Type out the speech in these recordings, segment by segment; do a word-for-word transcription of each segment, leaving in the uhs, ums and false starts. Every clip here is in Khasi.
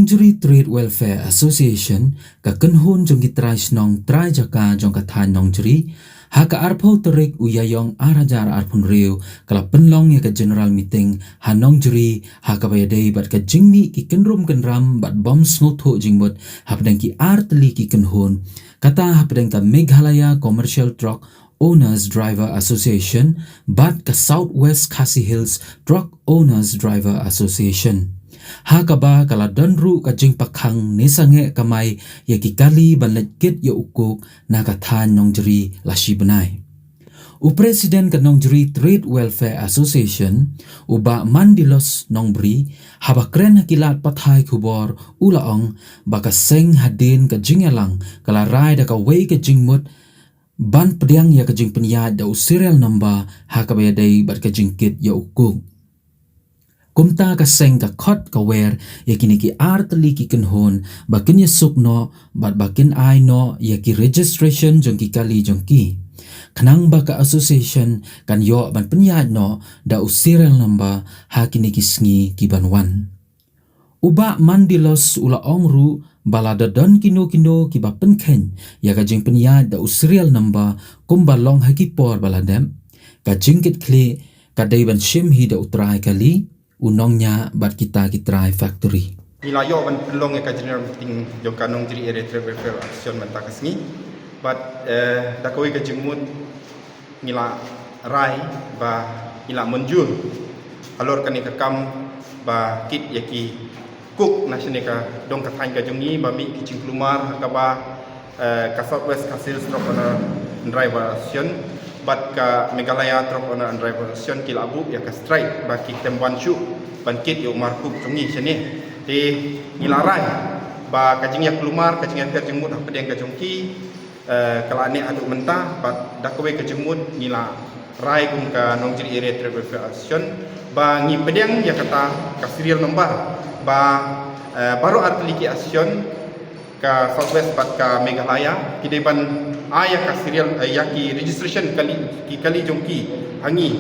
Nongjri Trade Welfare Association, ka kynhun jong ki trai shnong trai jaka jong ka thaiñ Nongjri, ha ka arphew tarik u Ïaïong ar hajar arphew hynriew, ka la pynlong ïa ka general meeting ha Nongjri, ha kaba ïadei bad ka jingmih ki kynrum kynram bad bym sngewthuh jingmut hapdeng ki artylli ki kynhun, kata hapdeng ka Meghalaya Commercial Truck Owners Driver Association bad ka South West Khasi Hills Truck Owners Driver Association. Ha kaba ka la don ruh ka jingpakhang ne sangeh kamai ïa ki kali ban leit kit ïa u kuk na ka thaiñ Nongjri la shi bnai. U President ka Nongjri Trade Welfare Association, u Bah Mandilos Nongbri, haba kren ha ki lad pathai khubor u la ong ba ka seng hadien ka jingïalang ka la rai da kawei ka jingmut ban pdiang ïa ka jingpynïaid da u serial number ha kaba ïadei bad ka jingkit ïa u kuk. Kumta ka seng ka khot ka wer ïa kine ki artylli ki kynhun ba kin ïasuk noh bad ba kin ai noh ïa ki registration jong ki kali jong ki, khnang ba ka association kan ïoh ban pynïaid noh da u serial number ha kine ki sngi ki ban wan. U Bah Mandilos u la ong ruh ba lada don kino kino kiba pynkheiñ ïa ka jingpynïaid da u serial number kumba long ha ki por ba la dep, ka jingkitkhlieh ka dei ban shim hi da u trai kali, u nongñiah bad kita ki trai factory. Ngi la ïoh ban pynlong ïa ka general meeting jong ka Nongjri Area Trade Welfare Association mynta ka sngi. Bad, eh, da kawei ka jingmut ngi la rai ba ngi la mynjur halor kane ka kam ba kit ïa ki kuk na shane ka dong ka thaiñ ka jong ngi ba mih ki jingkulmar ha kaba, eh, ka South West Khasi Hills Truck Owner and Driver Association bad ka Meghalaya Truck Owner and Driver Association ki la buh ïa ka strike ba kim wan shuh ban kit ïa u mar kuk jong ngi shane. Te ngi la rai ba ka jingïakulmar, ka jingïapher jingmut hapdeng ka jong ki, eh, ka la neh haduh mynta, bad da kawei ka jingmut ngi la rai kum ka Nongjri Area Trade Welfare Association ba ngi pdiang ïa kata ka serial number ba, eh, baroh artylli ki association, ka South West bad ka Meghalaya, ki dei ban ai ïa ka serial, eh, ïa ki registration kali, ki kali jong ki ha ngi,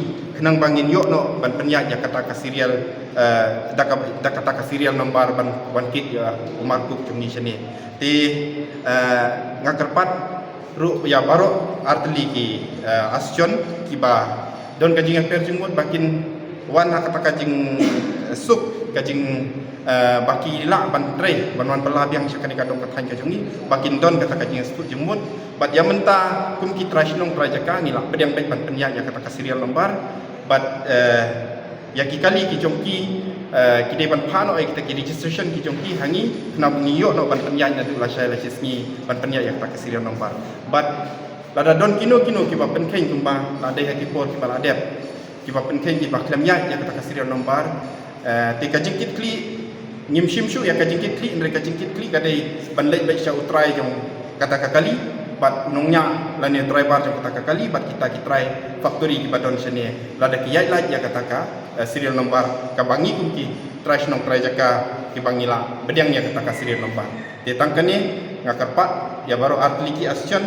khnang ba ngin ïoh noh ban pynïaid ïa kata ka serial, eh, da ka, da kata ka serial number ban wan kit ïa u mar kuk jong ngi shane. Te, eh, nga kyrpad ruh ïa baroh artylli ki, eh, association kiba don ka jingïapher jingmut ba kin wan ha kata ka jingsuk, ka jing, eh, ba ki lah ban trei, ban wan bylla biang sha kane ka dong ka thaiñ ka jong ngi, ba kin don kata ka jingsuk jingmut. Bad ïa mynta kum ki trai shnong trai jaka ngi la pdiang beit ban pynïaid ïa kata ka serial number. Bad, eh, ïa ki kali ki jong ki, eh, ki dei ban phah noh ïa kita ki registration ki jong ki ha ngi, khnang ba ngin ïoh noh ban pynïaid naduh lashai lashisngi ban pynïaid ïa kata ka serial number. Bad lada don kino kino kiba pynkheiñ kumba la dei ha ki por kiba la dep, kiba pynkheiñ kiba khlem ïaid ïa kata ka serial number, eh, te ka jingkitkhlieh, ngim shim shuh ïa ka jingkitkhlieh, hynrei ka jingkitkhlieh ka dei ban leit beit sha u trai jong kata ka kali bad u nongñiah lane driver jong kata ka kali bad kita ki trai factory kiba don shane, lada ki ïaid lait ïa kata ka, eh, serial number kaba ngi kum ki trai shnong trai jaka kiba ngi la pdiang ïa kata ka serial number. Te tang kane nga kyrpad ïa baroh artylli ki association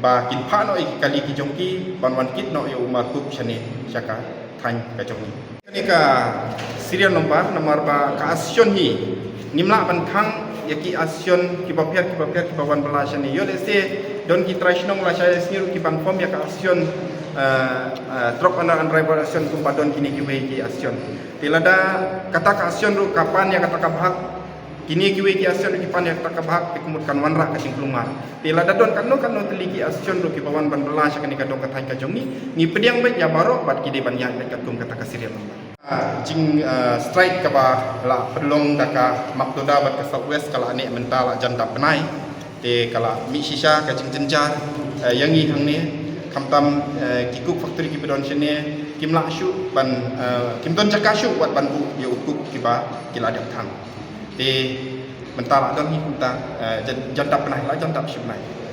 ba kin phah noh ïa ki kali ki jong ki ban wan kit noh ïa u mar kuk shane sha ka thaiñ ka jong ngi. Kane ka serial number namar ba ka association hi ngim lah ban khang ïa ki association kiba pher kiba pher kiba wan bylla shane. Ïoh lehse don ki trai shnong lashai lashisngi ruh ki ban form ïa ka association, eh, eh, Truck Owner and Driver Association kumba don kine kiwei ki association. Te lada kata ka association ruh ka pan ïa kata ka bhag, kine kiwei ki association ruh ki pan ïa kata ka bhag, te ka mut kan wanrah ka jingkulmar. Te lada don katno katno tylli ki association ruh kiba wan ban bylla sha kane ka dong ka thaiñ ka jong ngi, ngi pdiang beit ïa baroh bad ki dei ban ïaid beit katkum kata ka serial number. Ah, jing, ah, strike kaba la pynlong da ka MaghDODA bad ka South West ka la neh mynta la jan dap bnai. Te ka la mih shisha ka jingjynjar, eh, ïa ngi hangne, khamtam, eh, ki kuk factory kiba don shane kim lah shuh ban, eh, kim don jaka shuh wat ban buh ïa u kuk kiba ki la dep khang. Te mynta la don hi kumta, eh, jan, jan dap bnai, la jan dap shi bnai.